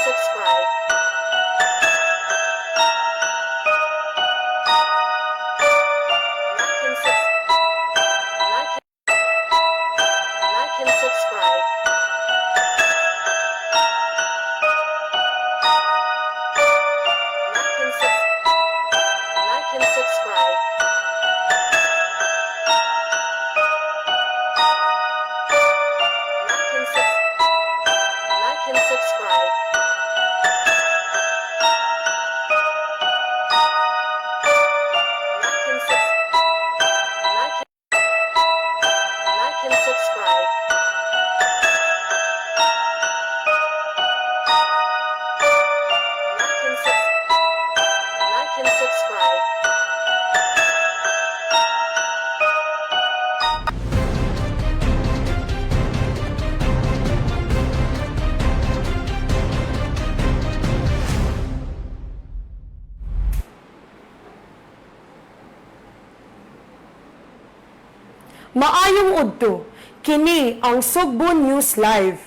Subscribe. Like and like and subscribe. Like and subscribe. Like and subscribe. Like and subscribe. Like and subscribe. Maayong udto, kini ang Sugbo News Live.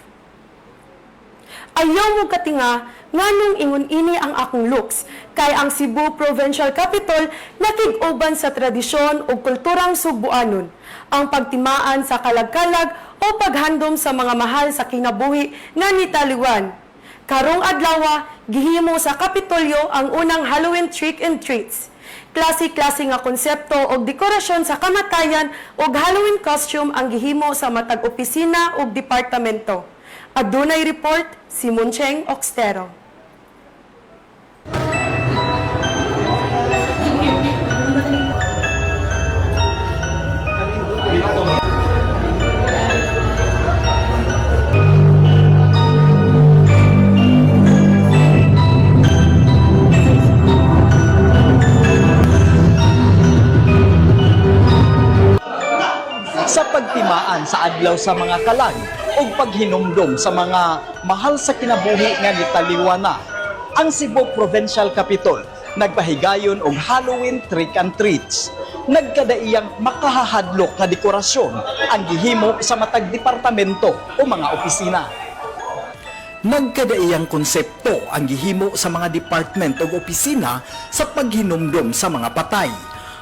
Ayaw mo katinga nganong ingon ini ang akong looks kay ang Cebu Provincial Capitol nakig-uban sa tradisyon ug kulturang Sugbuanon, ang pagtimaan sa kalagkalag o paghandom sa mga mahal sa kinabuhi nga nitaliwan. Karong adlawa, gihimo sa Kapitolyo ang unang Halloween trick and treats. Klase-klase nga konsepto og dekorasyon sa kamatayan ug Halloween costume ang gihimo sa matag opisina ug departamento. Adunay report si Muncheng Oxtero. Sa pagtimaan sa adlaw sa mga kalag ug paghinumdom sa mga mahal sa kinabuhi nga gitaliwa na, ang Cebu Provincial Capitol nagpahigayon og Halloween trick and treats. Nagkadaiyang makahahadlok nga dekorasyon ang gihimo sa matag departamento o mga opisina. Nagkadaiyang konsepto ang gihimo sa mga department o opisina sa paghinumdom sa mga patay.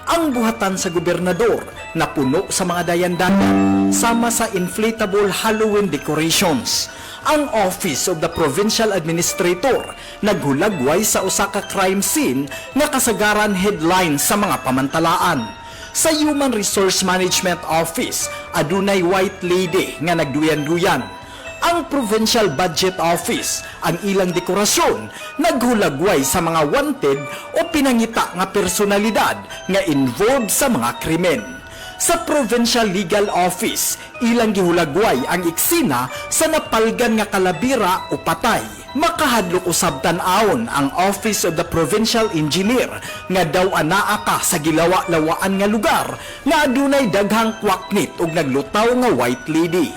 Ang buhatan sa gobernador na puno sa mga dayandayan sama sa inflatable Halloween decorations. Ang Office of the Provincial Administrator naghulagway sa usa ka crime scene nga kasagaran headline sa mga pamantalaan. Sa Human Resource Management Office, adunay white lady nga nagduyan-duyan. Ang Provincial Budget Office, ang ilang dekorasyon, naghulagway sa mga wanted o pinangita nga personalidad nga involved sa mga krimen. Sa Provincial Legal Office, ilang gihulagway ang eksena sa napalgan nga kalabira o patay. Makahadlok usab tan-awon ang Office of the Provincial Engineer nga daw anaa ka sa gilawa-lawaan nga lugar nga adunay daghang kwaknit ug naglutaw nga white lady.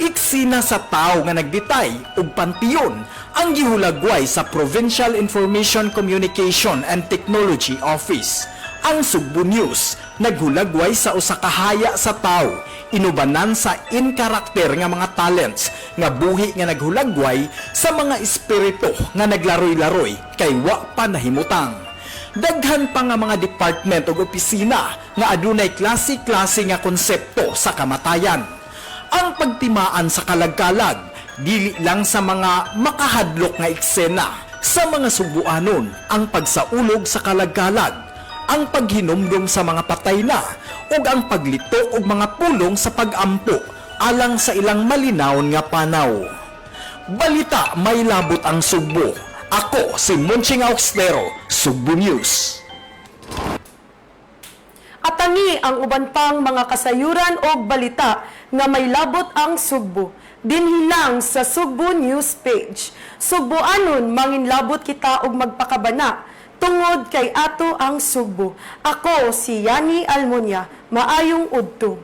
Iksina sa tao nga nagbitay ug pantiyon ang gihulagway sa Provincial Information Communication and Technology Office. Ang Sugbo News naghulagway sa usa ka haya sa tao inubanan sa in-karakter nga mga talents nga buhi nga naghulagway sa mga espiritu nga naglaroy-laroy kay wa pa nahimutang. Daghan pa nga mga department ug opisina nga adunay klase-klase nga konsepto sa kamatayan. Ang pagtimaan sa kalagkalag, dili lang sa mga makahadlok nga eksena. Sa mga Sugbuanon, ang pagsaulog sa kalagkalag, ang paghinumdum sa mga patay na, ug ang paglito og mga pulong sa pagampo alang sa ilang malinawon nga panaw. Balita may labot ang Sugbo. Ako si Munching Auxtero, Sugbo News. Atangi ang uban pang mga kasayuran o balita nga may labot ang Sugbo. Dinhi lang sa Sugbo News page. Sugboanon, manginlabot kita og magpakabana tungod kay ato ang Sugbo. Ako si Yani Almonia. Maayong udto.